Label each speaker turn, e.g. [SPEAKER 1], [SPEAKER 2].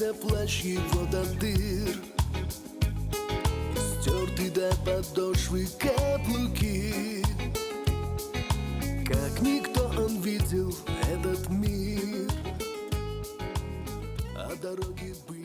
[SPEAKER 1] Растекся плащ его до дыр, стерты до подошвы каблуки. Как никто он видел этот мир, а дороги были.